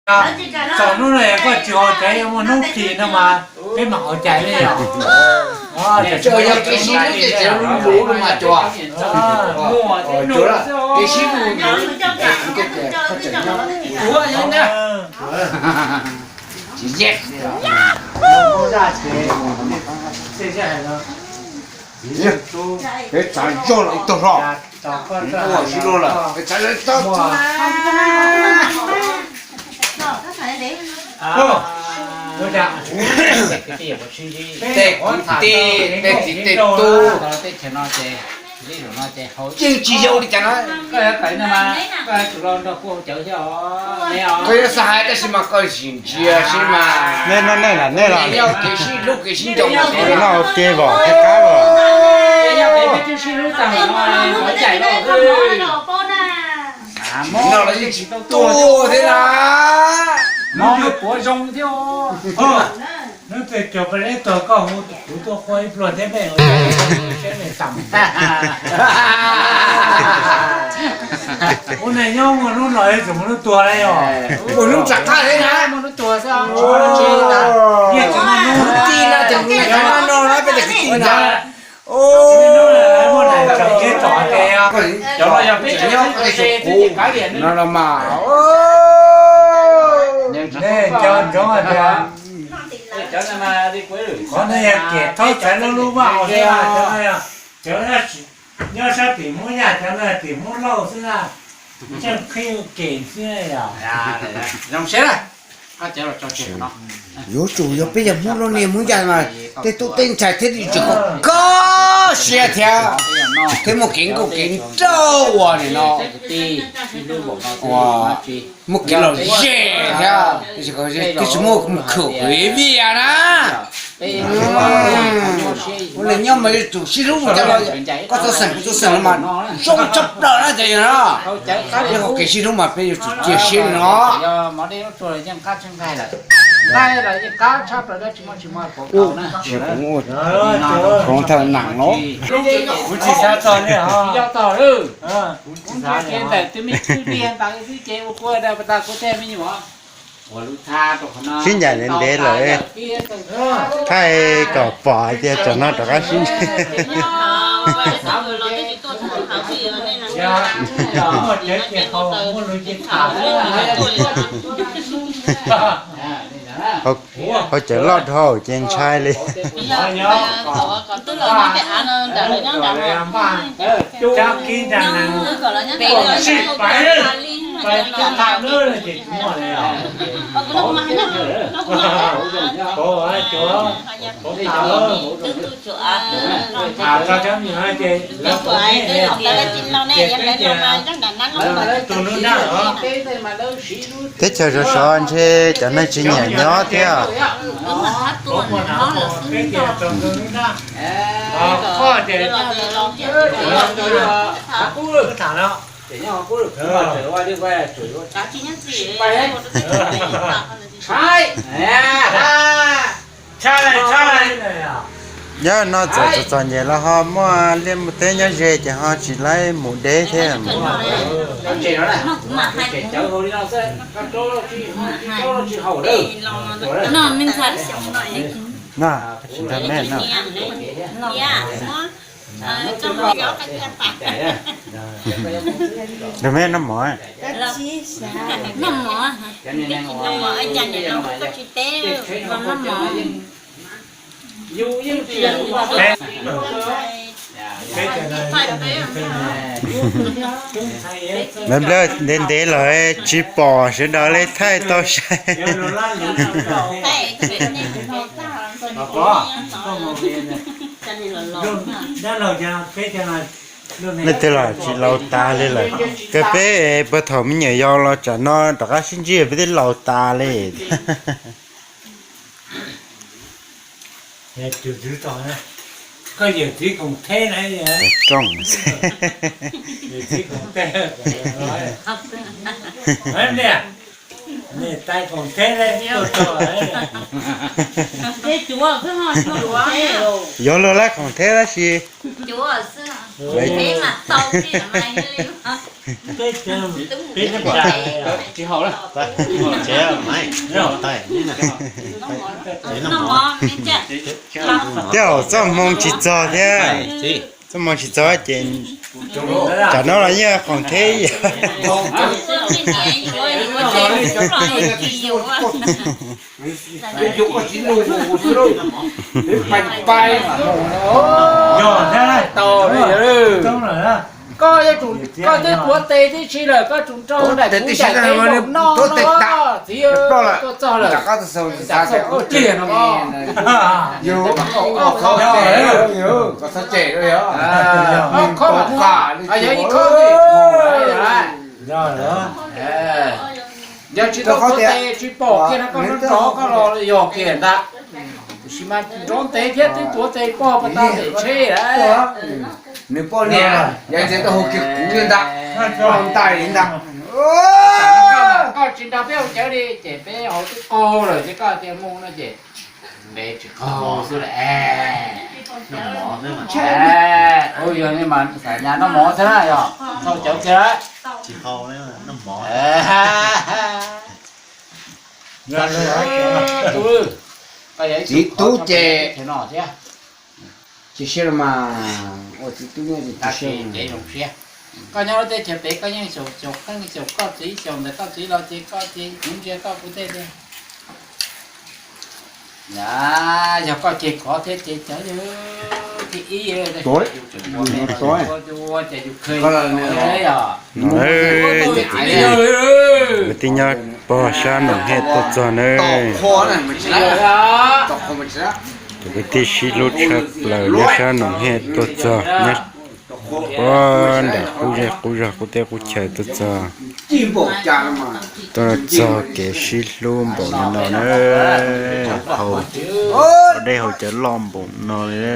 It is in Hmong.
Txog hnub no koj tsis haus caiv, yuav muaj hnub kis no mas peb mam haus caiv li os. Yog kev sib hlub ces tseem luv luv mas cov. Kev sib hlub, tsis yeej. Peb txav zoj los ib tug hlo, ua sib luag lawm peb txav zoj. Tej kwv tij, tej txiv tej tub, yeej tsis yau li cas na. Koj yuav xav hais tab sis mas koj sim ntsia seb mas. Nej noj nej los nej los. Yog kev sib hlub kev sib nco, noj ua ke vos thiab qab los. No los yeej tsis tuag thiab na. Hnub twg cov peb leej tuag koj hu kuv tuaj qua ib pluag thiab peb seb ne tam. Ua neej nyob muaj hnub los tseem muaj hnub tuag li os. Muaj hnub tsav qab thiab na, muaj hnub tuag xwb. Yeej tsis muaj hnub ti na, tseem muaj hnub no na, peb cov kwv tij na. Muaj neej tseem nyob tseem nyob qab li xyov kuv no los mas. Cov ntsoov tias qhov no yog kem thaub txhais lub lub vaj hauv thiab, cov no yog cov nyob sab tim Hmoob Yaj, cov no tim Hmoob Lauj xwb na. Tseem qhib kem xwb yom. Yuav tsum yog peb yog Hmoob Lauj niag Hmoob Yaj mas tej tub tej ntxhais thiaj li tseem kho siab thiab, thiaj muaj kev nkauj kev nraug uas nim no, uas muaj kev lom zem thiab, twb tsis muaj mus khwv vias na. Ua neej nyob mas yuav tsum sib hlub mus coj los, koj txoj xeem kuv txoj xeem no mas zoo tshaj plaws na cov yawg na. Yog hauv kev sib hlub mas peb yuav tsum cia siab li no. Kuv thawj nam los. Sib ncaim ntev ntev lawm, thaij kom pom hais tias tsam no rov qab sib ncaim. Hauv cawv loj dhau ces ntshai li. Teb chaws sov sov ntshe cov neeg tsis nyiam nyob thiab. Nyob no txawm txom txom nyem los ho muaj liaj muaj teb nyob ze ces ho tsis laib mus deb thiab. No, tsis nrog nej no. Nrog nej noj mov. Ntev ntev lawm tsis pom sawv daws li, thaij tau sai. Leej twg los tsis laus tas li lawm. Kawg peb puag thaum me nyuam yaus los tsam no rov qab sib ntsib peb twb laus tas li. Koj yawm txiv koom theb na. Rooj. Tais khoom theb, yuav luag lab khoom theb tab sis. Tej zaum txoj hmoo tsis txog thiab. Txoj hmoo tsis txog ces tsam no los yeej khoom theb. Koj twb tuav tes tib si lawm, koj tsum nrog daim kuv daim teb noj no, txiv, koj txog lawm, pliag no, koj txhob cem, yog ib khob, yog tsis tuav tes tsis pom kiag no koj nrov koj los yog kiag ntag. Tiam sis mas nrov ntev thiab twb tuav tes pog pas tau tes tsheb lawm. Nws poj niam yog ntxeev tau hau kiag kuv li ntag, ntais li ntag. Koj tsis nrog peb hauv cawv li ces peb hauv twb qaug lawm ces koj tias mus no ces peb tsis qaug xwb lawm. Yog li mas xav nyas noj mov thiab na, yog hauv cawv kiag lawm. Txiv tub ces tsis siab los mas, ua txiv tub nyob ces tsis siab. Koj nyob lub teb chaws pem koj yeej xyaum xyaum qeej xyaum koj txiv, xyaum ntawm koj txiv los ces koj ces kuv ntsia koj kuv tej tias, yog koj ceg kov thiab ces cov yog thib ib, ua ces yus kheej yog. Kwv tij nyob pog sab Noom Hej tuaj txog nawb. Cov kwv tij sib hlub tshaj plaws nyob sab Noom Hej tuaj txog, nyob puag nram qub zej qub zog qub teb qub chaw tuaj txog. Tuaj txog kev sib hlub npaum li no na, haus dej haus cawv loj npaum no li.